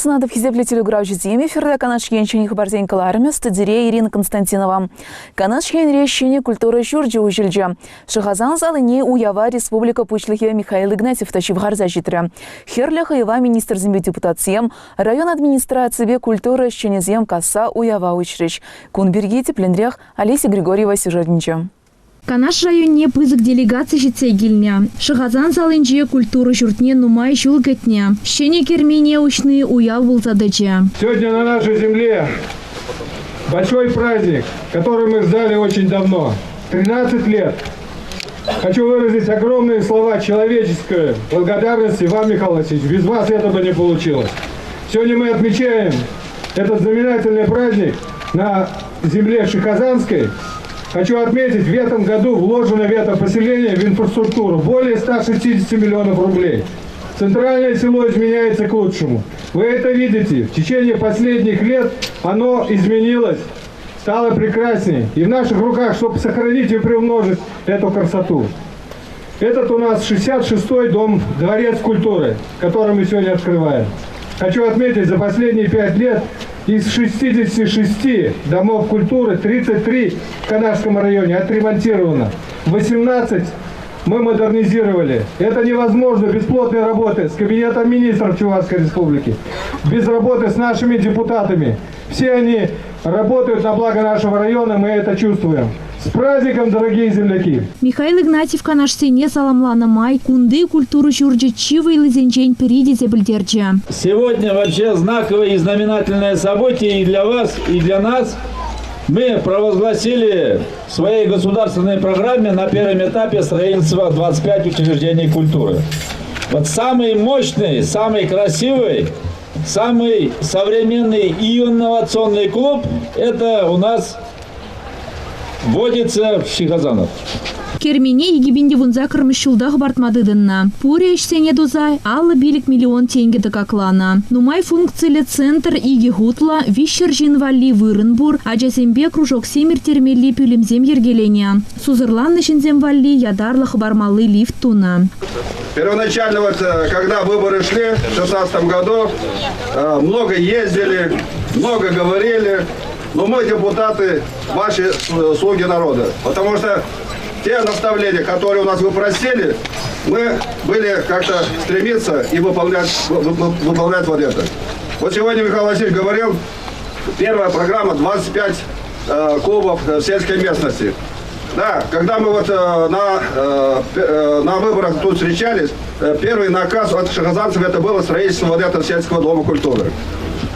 Сывлӑх сунатӑп, хисеплӗ телекуравҫӑсем. Эфирта Канаш Ен ҫӗнӗ хыпарсен кӑларӑмӗ, студире Ирина Константинова. Канаш Енре ҫӗнӗ культура ҫурчӗ уҫӑлчӗ. Шӑхасан салине уява республика Пуҫлӑхӗ Михаил Игнатьев та ҫывхарса ҫитрӗ. Хӗрлӗ хӑйӑва министрсемпе депутатсем, район администрацийӗпе культура ӗҫченӗсем касса уява уҫрӗҫ. Кун пирки тӗплӗнрех Олеся Григорьева сюжетӗнче. Канаш районне пысӑк делегаци ҫитсе килнӗ. Шӑхасан салинче культура ҫуртне нумай ҫул кӗтнӗ. Ҫӗнӗ кермене уҫни уяв пулса тӑчӗ. Сегодня на нашей земле большой праздник, который мы ждали очень давно. 13 лет. Хочу выразить огромные слова человеческой благодарности вам, Михаил Васильевич. Без вас это бы не получилось. Сегодня мы отмечаем этот знаменательный праздник на земле Шихазанской. Хочу отметить, в этом году вложено в это поселение в инфраструктуру более 160 миллионов рублей. Центральное село изменяется к лучшему. Вы это видите. В течение последних лет оно изменилось, стало прекраснее. И в наших руках, чтобы сохранить и приумножить эту красоту. Этот у нас 66-й дом, дворец культуры, который мы сегодня открываем. Хочу отметить, за последние 5 лет из 66 домов культуры 33 в Канашском районе отремонтировано. 18 мы модернизировали. Это невозможно без плотной работы с Кабинетом министров Чувашской Республики, без работы с нашими депутатами. Все они работают на благо нашего района, мы это чувствуем. С праздником, дорогие земляки! Михаил Игнатьев канашсене саламланӑ май кунти культура ҫурчӗ чи вӑйлисенчен пӗри тесе пӗлтерчӗ. Сегодня вообще знаковое и знаменательное событие и для вас, и для нас. Мы провозгласили в своей государственной программе на первом этапе строительства 25 учреждений культуры. Вот самый мощный, самый красивый, самый современный и инновационный клуб – это у нас вводится в Шихазанов. Кермене 2018 ҫулта хӑпартма тытӑннӑ. Пурӗ ӗҫсене туса 55 миллион тенкӗ тӑкакланӑ. Нумай функциллӗ центр икӗ хутлӑ, виҫҫӗр ҫын валли вырӑн пур, ачасемпе кружоксем ирттермелли пӳлӗмсем йӗркеленӗ. Сусӑрланнӑ ҫынсем валли ятарлӑ хӑпармалли лифт тунӑ. Первоначально вот, когда выборы шли в 2016 году, много ездили, много говорили, но мы, депутаты, ваши слуги народа. Потому что те наставления, которые у нас вы просили, мы были как-то стремиться и выполнять вот это. Вот сегодня Михаил Васильевич говорил, первая программа 25 клубов в сельской местности. Да, когда мы вот на выборах тут встречались, первый наказ от шахазанцев это было строительство вот этого сельского дома культуры.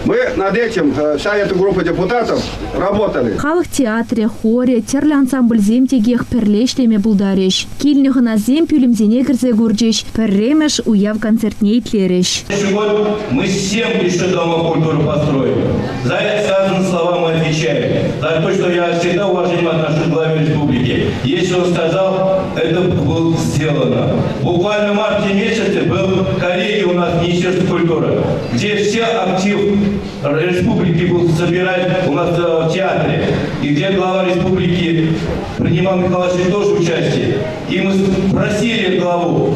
Мы над этим, вся эта группа депутатов, работали. Халӑх театрӗ, хорӗ, тӗрлӗ ансамбльсем текех пӗрле ӗҫлеме пултарӗҫ. Килнӗ хӑнасем пӳлӗмсене кӗрсе курчӗҫ, пӗрремӗш уяв концертне итлерӗҫ. Год мы 7 еще домов культуры построим. За это сказанные слова мы отвечаем. За то, что я всегда уважением отношусь к главе республики. Если он сказал, это было сделано. Буквально в марте месяце был коллегия у нас в Министерстве культуры, где все актив республики был собирать у нас в театре, и где глава республики принимал Михаил Васильевич тоже участие. И мы просили главу,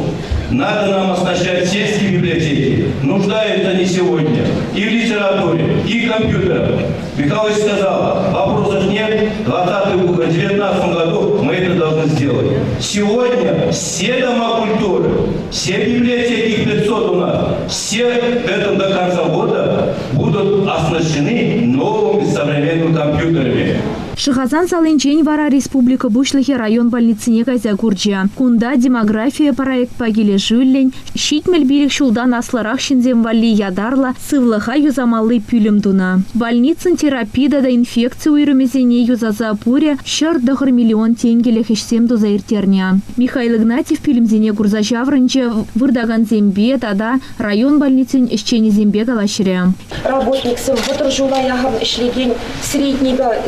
надо нам оснащать сельские библиотеки. Нуждаются они сегодня и в литературе, и в компьютерах. Михаил Ильич сказал, вопросов нет, в 2019 году мы это должны сделать. Сегодня все дома культуры, все библиотеки, их 500 у нас, все в этом до конца года будут оснащены новыми современными компьютерами. Шӑхасан салинчен вара республика Пуҫлӑхӗ район больницине кайса курчӗ. Кунта «Демография» проектпа килӗшӳллӗн 75 ҫултан аслӑрах ҫынсем валли ятарлӑ сывлӑха юсамалли пӳлӗм тунӑ. Больницӑн терапи тата инфекци уйрӑмӗсене юсаса пурӗ 109 миллион тенкӗлӗх ӗҫсем туса ирттернӗ. Михаил Игнатьев пӳлӗмсене курса ҫаврӑнчӗ, выртакансемпе тата район больницин ӗҫченӗсемпе калаҫрӗ. Работниксем 30 ҫула яхӑн ӗҫлекен среднийпе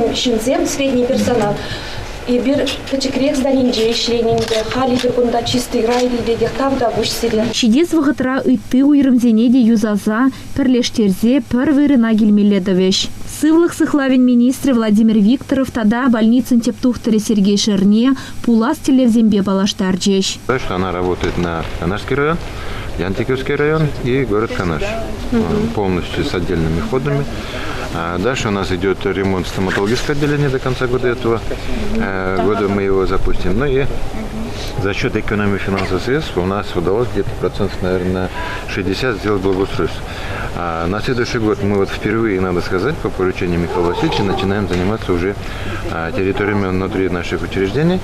ҫынсем, средний персонал. Эпир пӗчӗкрех зданинче ӗҫленӗ ӗнтӗ. Халь эпир кунта чистый рай пекех тавтапуҫ сире. Ҫитес вӑхӑтра ытти уйрӑмсене те юсаса, пӗрлештерсе пӗр вырӑна килмелле тӑвӗҫ. Сывлӑх сыхлавӗн министрӗ Владимир Викторов тата больницӑн тӗп тухтӑрӗ Сергей Шерне пулас тӗллевсемпе паллаштарчӗҫ. Что она работает на Канашский район. Янтиковский район и город Канаш. Полностью с отдельными входами. А дальше у нас идет ремонт стоматологического отделения до конца года этого года мы его запустим. Ну и за счет экономии финансовых средств у нас удалось где-то процентов, наверное, 60 сделать благоустройство. А на следующий год мы вот впервые, надо сказать, по поручению Михаила Васильевича начинаем заниматься уже территориями внутри наших учреждений.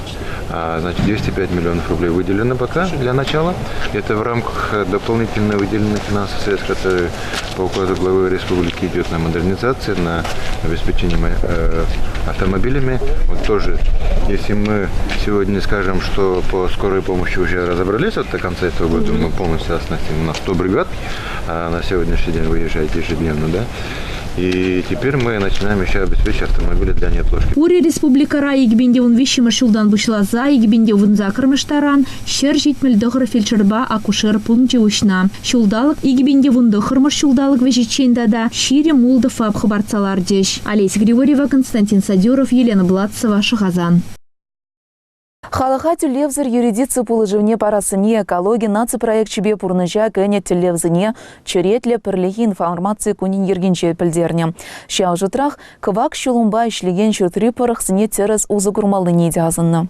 Значит, 205 миллионов рублей выделено пока для начала. Это в рамках дополнительно выделенных финансовых средств, которые по указу главы республики идет на модернизацию, на обеспечение автомобилями. Вот тоже, если мы сегодня скажем, что по скорой помощи уже разобрались, вот до конца этого года мы полностью оснастим, у нас 100 бригад на сегодняшний день выезжает ежедневно, да. И теперь мы начинаем еще обеспечивать автомобили для неотложки. Пурӗ республикӑра 2013 ҫултан пуҫласа 2018 таран 179 фельдшерпа акушер пункчӗ уҫнӑ. Ҫулталӑк 2019 ҫулталӑк вӗҫӗччен тата 26 ФАП хӑпартса лартӗҫ. Олеся Григорьева, Константин Садюров, Елена Бладцева, Шӑхасан. Халӑха тӳлевсӗр юридици пулӑшӑвне парассине экологи наци проекчӗпе пурнӑҫа кӗнӗ тӗллевсене черетлӗ пӗрлехи информаци кунӗн йӗркинче пӗлтернӗ. Ҫав шутрах кӑвак ҫулӑмпа ӗҫлекен ҫуртри пӑрӑхсене тӗрӗс усӑ курмаллине те асӑннӑ.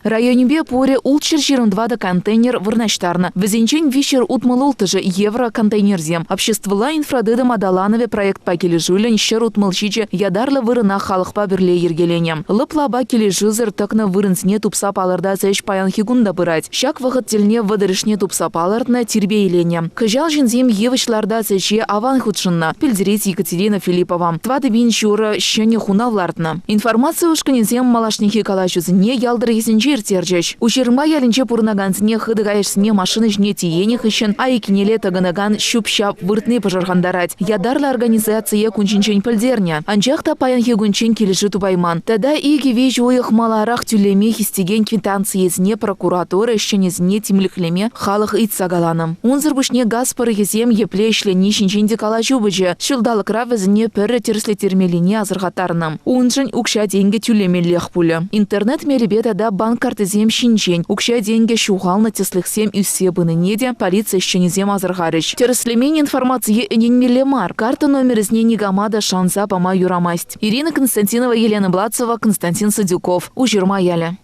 Районӗпе пурӗ 624 контейнер вырнаҫтарнӑ. Вӗсенчен 366-шӗ евроконтейнерсем. Обществӑлла инфратытӑм аталанӑвӗ проектпа килӗшӳллӗн 167 ятарлӑ вырӑна халӑхпа пӗрле йӗркеленӗ. Лӑп-лапа килӗшӳсӗр тӑкнӑ вырӑнсене тупса палӑртас ӗҫ паянхи кун та пырать. Ҫак вӑхӑт тӗлне вӑтӑрӗшне тупса палӑртнӑ, тирпейленӗ. Кӑҫал ҫынсем йывӑҫ лартас ӗҫе аван хутшӑннӑ, пӗлтерет Екатерина Филиппова. 4500 ҫӗнӗ хунав лартнӑ. Информаци ушкӑнӗсем малашнехи калаҫусене ял тӑрӑхӗсенче ирттерчӗҫ. Уҫырма ялӗнче пурӑнакансене хытӑ каяшсене машина ҫине тиенӗ хыҫҫӑн айккинелле тӑкӑнакан ҫӳп-ҫап выртни пӑшӑрхантарать. Ятарлӑ организацие кун ҫинчен пӗлтернӗ. Анчах та паянхи кунччен килӗшӳ тупайман. Тата икӗ-виҫ уйӑх маларах тӳлеме хистекен квитанцийӗсене прокуратура ӗҫченӗсене тимлӗхлеме халӑх ыйтса каланӑ. Унсӑр пуҫне газ пӑрӑхӗсем епле ӗҫлени ҫинчен те калаҫу пычӗ. Ҫулталӑкра вӗсене пӗрре тӗрӗслеттермеллине асӑрхаттарнӑ. Уншӑн укҫа-тенкӗ тӳлемеллех пулӗ. Интернет мелӗпе тата банк карттисем ҫинчен укҫа-тенкӗ ҫухалнӑ тӗслӗхсем ӳссе пынине те полици ӗҫченӗсем асӑрхарӗҫ. Тӗрӗслемен информацие ӗненмелле мар, карта номерӗсене никама та шанса пама юрамасть. Ирина Константинова, Елена Блацева, Константин Садюков. Уҫырма ялӗ.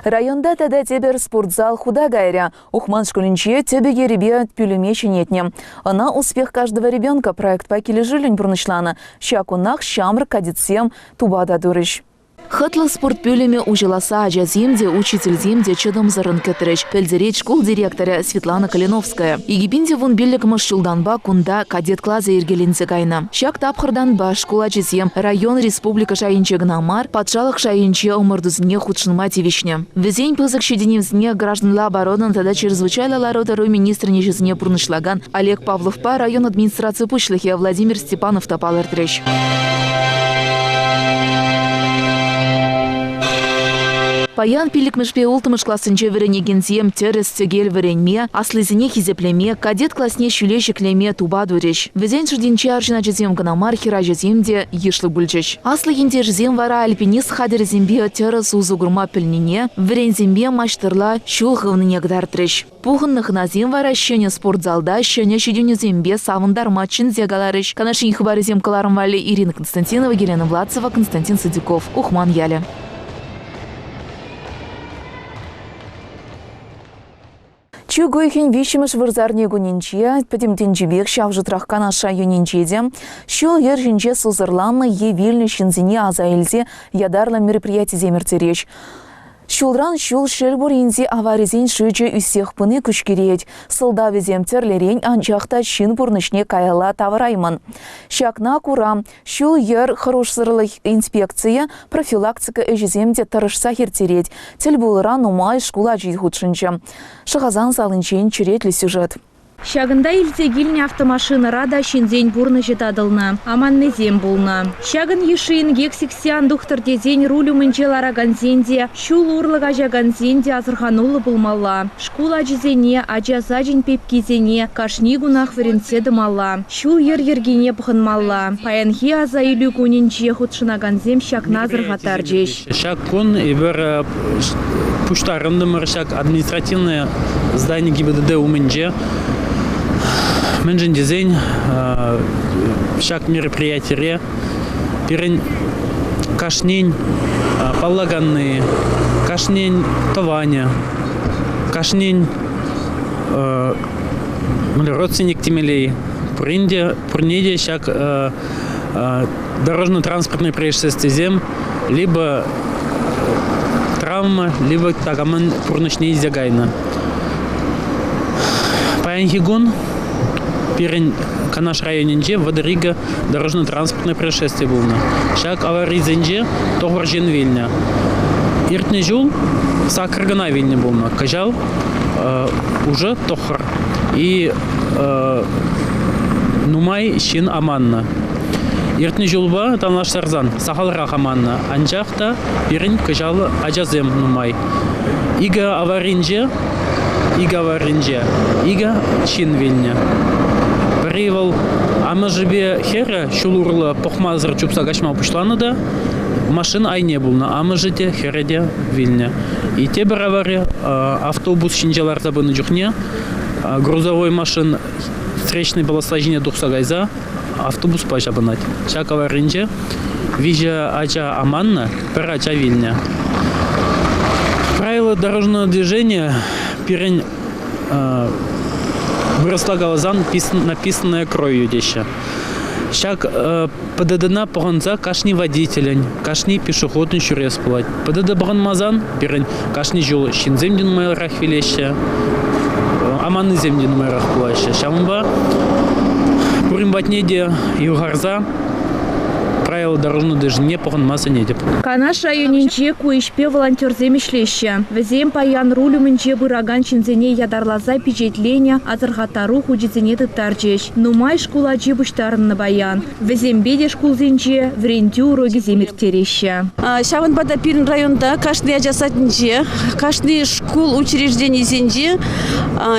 Районта тата тепӗр спортзал хута кайрӗ. Ухман шкулӗнче тӗпӗ-йӗрӗпе пӳлӗме ҫӗнетнӗ. Ӑна «Успех каждого ребенка» проектпа килӗшӳллӗн пурнӑҫланӑ. Ҫак кунах ҫамрӑк кадетсем тупа та турӗҫ. Хӑтлӑ спорт пӳлӗмӗ уҫӑласса ачасем те, учительсем те чӑтӑмсӑррӑн кӗтрӗҫ, пӗлтерет шкул директорӗ Светлана Калиновская. 2015 ҫултанпа кунта кадет класӗ йӗркеленсе кайнӑ. Ҫак тапхӑртанпа шкул ачисем район, республика шайӗнче кӑна мар, патшалӑх шайӗнче ӑмӑртусене хутшӑнма тивӗҫнӗ. Вӗсен пысӑк ҫитӗнӗвӗсене гражданла оборонӑн тата чрезвычайлӑ лару-тӑру министрӗн ӗҫӗсене пурнӑҫлакан Олег Павловпа район администраци пуҫлӑхӗ Владимир Степанов та палӑртрӗҫ. Паян пиллӗкмӗшпе улттӑмӗш классенче вӗренекенсем тӗрӗс-тӗкел вӗренме, аслисене хисеплеме, кадет класне ҫӳле ҫӗклеме тупа турӗҫ. Вӗсен шутӗнче арҫын ачасем кӑна мар, хӗрачасем те йышлӑ пулчӗҫ. Аслӑ ентешӗсем вара альпинист хатӗрӗсемпе тӗрӗс усӑ курма пӗлнине, вӗренсемпе маҫтӑрла ҫул хывнине кӑтартрӗҫ. Пухӑннӑ хӑнасем вара ҫӗнӗ спортзалта ҫӗнӗ ҫитӗнӳсемпе савӑнтарма чӗнсе каларӗҫ. Канаш Ен хыпарӗсем кӑларӑм валли Ирина Константинова, Елена Владцева, Константин Садюков. Ухман ялӗ. Чӳк уйӑхӗн виҫҫӗмӗш вырсарни кунӗнче пӗтӗм тӗнчипех ҫав шутрах Канаш районӗнче те ҫул-йӗр ҫинче сусӑрланнӑ е вилнӗ ҫынсене аса илсе ятарлӑ мероприятисем ирттерӗҫ. Ҫулран ҫул шел пулин те аварисен шучӗ ӳссех пыни куҫкӗрет. Сӑлтавӗсем тӗрлӗрен, анчах та ҫын пурнӑҫне каялла тавӑраймӑн. Ҫакна кура ҫул-йӗр хӑрушсӑрлӑх инспекцийӗ профилактика ӗҫӗсем те тӑрӑшсах ирттерет. Тӗлпулура нумай шкул ачи хутшӑнчӗ. Шӑхасан салинчен черетлӗ сюжет. Ҫакӑнта илсе килнӗ автомашинӑра та ҫынсен пурнӑҫӗ татӑлнӑ, аманнисем пулнӑ. Ҫакӑн йышши инкек сиксе ан тухтӑр тесен руль умӗнче ларакансен те, ҫул урлӑ каҫакансен те асӑрхануллӑ пулмалла. Шкул ачисене, ача сачӗн пепкисене кашни кунах вӗрентсе тӑмалла, ҫул-йӗр йӗркине пӑхӑнмалла. Паянхи аса илӳ кунӗнче хутшӑнакансем ҫакна асӑрхаттарчӗҫ. Ҫак кун эпир Пуҫтарӑнтӑмӑр ҫак административное здание ГИБДД умӗнче. Мӗншӗн тесен ҫак мероприятире пирӗн кашнин паллаканни, кашнин тӑванӗ, кашнин родственник темелле пурин те, пурне те ҫак дорожно-транспортные происшествисем либо травма, либо такамӑн пурнӑҫне илсе кайнӑ. Паянхи кун пирӗн Канаш районӗнче 32 дорожно-транспортное происшествие пулнӑ. Ҫак аварисенче тӑхӑр ҫын вилнӗ. Иртнӗ ҫул саккӑр кӑна вилнӗ пулнӑ. Кӑҫал уже тӑххӑр. И нумай ҫын аманнӑ. Иртнӗ ҫулпа танлаштарсан сахалрах аманнӑ, анчах та пирӗн кӑҫал ачасем нумай. Икӗ аваринче, икӗ аваринче икӗ ҫын вилнӗ. Пӗри вӑл амӑшӗпе хӗрӗ ҫул урлӑ пӑхмасӑр чупса каҫма пуҫланӑ та машина айне пулнӑ. Амӑшӗ те, хӗрӗ те вилнӗ. И тепӗр авари автобус ҫинче ларса пынӑ чухне грузовой машин встречный полоса ҫине тухса кайса автобуспа ҫапӑнать. Ҫак аваринче виҫӗ ача аманнӑ, пӗр ача вилнӗ. Правила дорожного движения пирӗн вырӑсла каласан написанное кровью теҫҫӗ. Ҫак ПДДна пӑхӑнса кашни водителӗн, кашни пешеходӑн ҫӳрес пулать. ПДД пӑхӑнмасан пирӗн кашни ҫул ҫынсем те нумайрах вилеҫҫӗ, аманнисем те нумайрах пулаҫҫӗ. Ҫавӑнпа пурин патне те юхарса правила дорожного движения пӑхӑнма сӗнетӗп. Канаш районӗнче ку ӗҫпе волонтерсем ӗҫлеҫҫӗ. Вӗсем паян руль умӗнче пыракан ҫынсене ятарласа пичетленӗ асӑрхаттару хучӗсене тыттарчӗҫ. Нумай шкул ачи пуҫтарӑннӑ паян. Вӗсемпе те шкулсенче вӗрентӳ урокӗсем ирттереҫҫӗ. Ҫавӑнпа та пирӗн районта кашни ача садӗнче, кашни шкул учрежденийӗсенче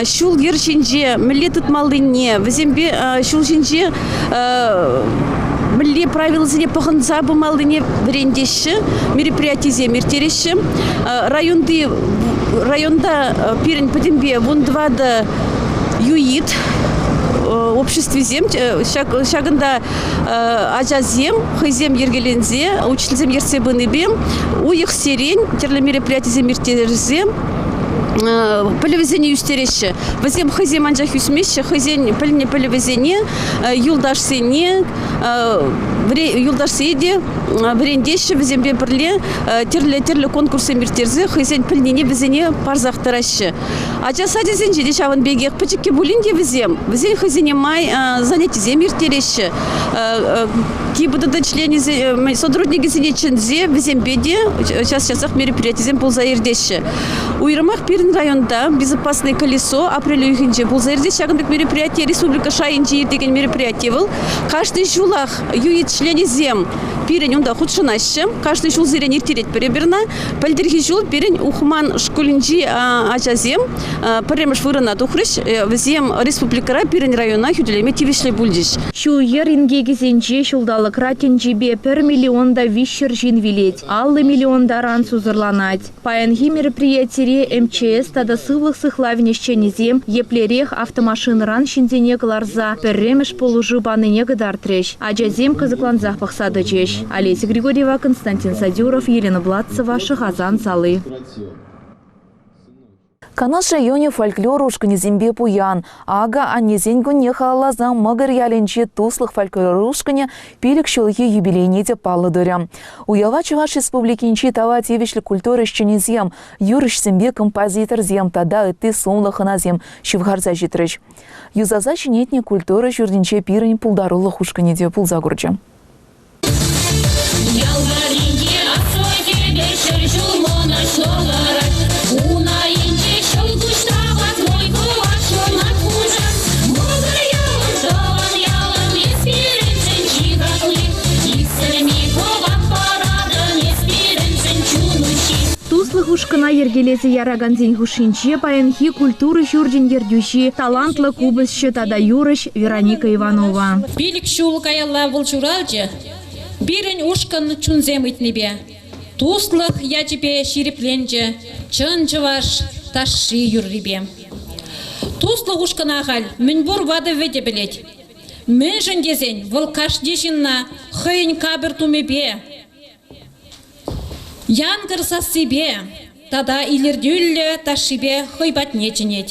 ҫул-йӗр ҫинче мӗнле тытмаллине, вӗсемпе ҫул ҫинче мӗнле правилӑсене пӑхӑнса пымаллине вӗрентеҫҫӗ, мероприятисем ирттереҫҫӗ. Районти районта пирӗн пӗтӗмпе 14 ЮИД обществисем ҫакӑнта ачасем хӑйсем йӗркеленсе, учительсем ертсе пынипе уйӑхсерен тӗрлӗ мероприятисем ирттерсе пӗлӗвӗсене ӳстереҫҫӗ. Вӗсем хӑйсем анчах ӳсмеҫҫӗ, хӑйсен пӗлнӗ пӗлӗвӗсене юлташсене, юлташсене те вӗрентеҫҫӗ, вӗсемпе пӗрле тӗрлӗ-тӗрлӗ конкурссем ирттерсе хӑйсен пӗлнине вӗсене парсах тӑраҫҫӗ. Ача сачӗсенче те ҫавӑн пекех пӗчӗккӗ пулин те вӗсем, вӗсен хӑйсене май занятисем ирттереҫҫӗ. ГИБДД членӗсем, сотрудникӗсене чӗнсе вӗсемпе те час-часах мероприятисем пулса иртеҫҫӗ. Уйрӑмах пирӗн районта «Безопасное колесо» апрель уйӑхӗнче пулса иртет. Ҫакӑн пек мероприяти республика шайӗнче иртекен мероприяти вӑл. Кашни ҫулах ЮИД членӗсем пирӗн унта хутшӑнаҫҫӗ. Кашни ҫулсерен ирттеретпӗр эпир ӑна. Пӗлтӗрхи ҫул пирӗн Ухман шкулӗнчи ачасем пӗрремӗш вырӑна тухрӗҫ. Вӗсем республикӑра пирӗн района хӳтӗлеме тивӗҫлӗ пулчӗҫ. Ҫул-йӗр инкекӗсенче ҫулталӑкра тӗнчипе пӗр миллион та 300 ҫын вилет, 50 миллион таран сусӑрланать. Паянхи мероприятире МЧС тата сывлӑх сыхлавӗн ӗҫченӗсем еплерех автомашинӑран ҫынсене кӑларса пӗрремӗш пулӑшу панине кӑтартрӗҫ. Ачасем кӑсӑклансах пӑхса тӑчӗҫ. Олеся Григорьева, Константин Садюров, Елена Владцева, Шӑхасан сали. Канаш районӗ фольклор ушкӑнӗсемпе пуян. Акӑ, Аннесен кунне халалласа Мӑкӑр ялӗнчи Туслӑх фольклор ушкӑнӗ пилӗк ҫулхи юбилейне те паллӑ турӗ. Уява Чӑваш Республикинчи тава тивӗҫлӗ культура ӗҫченӗсем, юрӑҫсемпе композиторсем тата ытти сумлӑ хӑнасем ҫывхарса ҫитрӗҫ. Юсаса ҫӗнетнӗ культура ҫуртӗнче пирӗн пултарулӑх ушкӑнӗ те пулса курчӗ. Ял варринче аслӑ хӗрпе ҫӗр ҫул мӑнаҫлӑ ларать. Ун айӗнче ҫӑл куҫ тавать, мӑй кӑвак ҫунать хушать. Мӑкӑр ялӑн, тӑван ялӑм, эс пирӗншӗн чи хакли. Иксӗлми хӑват паратӑн, эс пирӗншӗн чун уҫҫи. Туслӑх ушкӑна йӗркелесе яракансен хушшинче паянхи культура ҫурчӗн ертӳҫи, талантлӑ купӑсҫӑ тата юрӑҫ Вероника Иванова. Пилӗк ҫул каялла вӑл ҫуралчӗ. Пирӗн ушкӑн чунсем ыйтнипе. Туслӑх ячӗпе ҫирӗпленчӗ чӑн чӑваш ташши юррипе. Туслӑх ушкӑна халь мӗнпур ватӑ-вӗтӗ пӗлет. Мӗншӗн тесен вӑл кашни ҫынна хӑйӗн капӑр тумӗпе, янкӑр сассипе тата илӗртӳллӗ ташшипе хӑй патне чӗнет.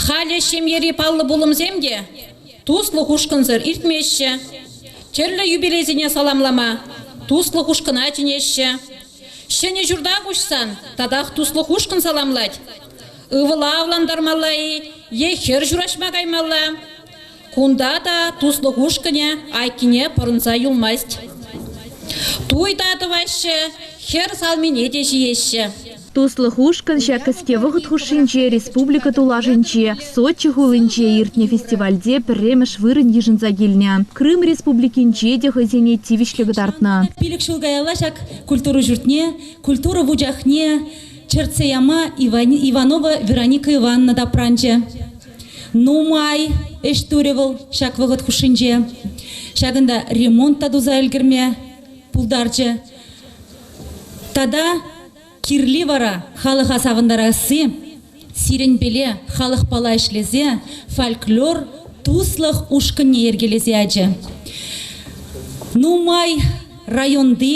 Халӗ ҫемьери паллӑ пулӑмсем те туслӑх ушкӑнсӑр иртмеҫҫӗ. Тӗрлӗ юбилейсене саламлама туслӑх ушкӑна чӗнеҫҫӗ. Ҫӗнӗ ҫурта куҫсан татах туслӑх ушкӑн саламлать. Ывӑла авлантармалла-и е хӗр ҫураҫма каймалла? Кунта та туслӑх ушкӑнӗ айккине пӑрӑнса юлмасть. Туй та тӑваҫҫӗ, хӗр салмине те ҫиеҫҫӗ. Туслӑх ушкӑн ҫак кӗске вӑхӑт хушшинче республика тулашӗнче, Сочи хулинче иртнӗ фестивальте пӗрремӗш вырӑн йышӑнса килнӗ. Крым Республикинче те хӑйсене тивӗҫлӗ кӑтартнӑ. Пилӗк ҫул каялла ҫак культура ҫуртне, культура вучахне чӗртсе яма Иванова Вероника Ивановна тапранчӗ. Нумай ӗҫ турӗ вӑл ҫак вӑхӑт хушшинче. Ҫакӑнта ремонт та туса ӗлкӗрме пултарчӗ. Тата кирли вара халӑха савӑнтарасси, сирӗнпеле халӑхпала ӗҫлесе фольклор туслӑх ушкӑнне йӗркелесе ячӗ. Нумай районти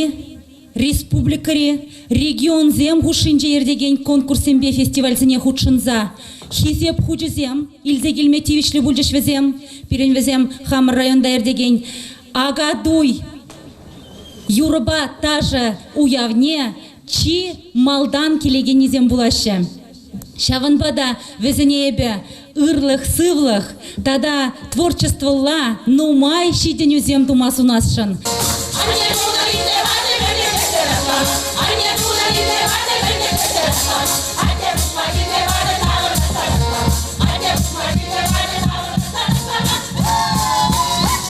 республикӑри регионсем хушшинче иртекен конкурссемпе фестивальсене хутшӑнса Хисеп хучӗсем илсе килме тивӗҫлӗ пулчӗҫ вӗсем. Пирӗн вӗсем хамӑр районта иртекен Акатуй юрӑпа ташӑ уявне чи малтан килекеннисем пулаҫҫӗ. Ҫавӑнпа та вӗсене эпӗ ырлӑх-сывлӑх тата творчествӑлла нумай ҫитӗнӳсем тума сунасшӑн.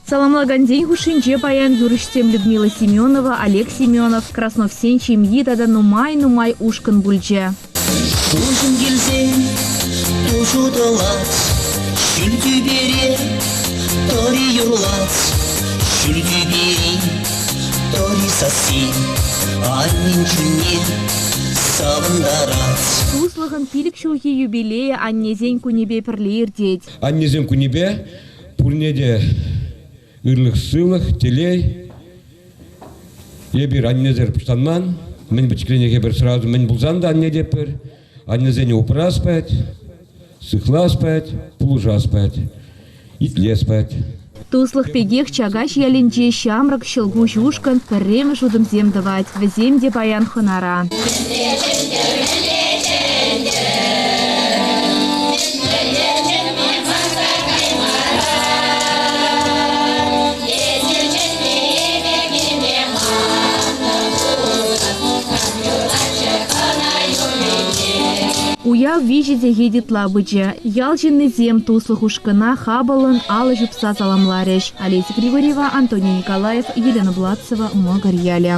Саламлакансен хушшинче паян юрӑҫсем Людмила Семенова, Олег Семенов, Красновсен ҫемйи тата нумай-нумай ушкӑн пулчӗ. Куҫӑм килсен ту ҫутӑлать, ҫӳл тӳпере тӑри юрлать, ҫӳл тӳпери тӑри сасси аннен чунне савӑнтарать. Туслӑхӑн пилӗк ҫулхи юбилейӗ аннесен кунӗпе пӗрле иртет. Аннесен кунӗпе пурне те ырлӑх-сывлӑх, телей. Эпир аннесӗр пуҫланман. Мӗн пӗчӗкренех эпир сразу мӗн пулсан та анне тетпӗр. Аннесене упрас пать, сыхлас пать, пулӑшас пать, итлес пать. Туслӑх пекех Чакаҫ ялӗнче ҫамрӑк ҫӑлкуҫ ушкӑн пӗрремӗш утӑмсем тӑвать. Вӗсем те паян хӑнара. Уяв виҫӗ сехет ытла пычӗ. Ял ҫыннисем туслӑх ушкӑна хапӑллӑн алӑ ҫупса саламларӗҫ. Олеся Григорьева, Антоний Николаев, Елена Блацева, Мӑкӑр ялӗ.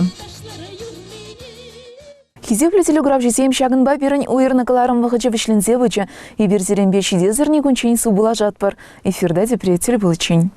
Хисеплӗ телекуравҫӑсем, ҫакӑнпа пирӗн уйӑрнӑ кӑларӑм вӑхӑчӗ вӗҫленсе пычӗ. Эпир сирӗнпе ҫитес эрнекунччен сывпуллашатпӑр. Эфирта тепре тӗл пуличчен.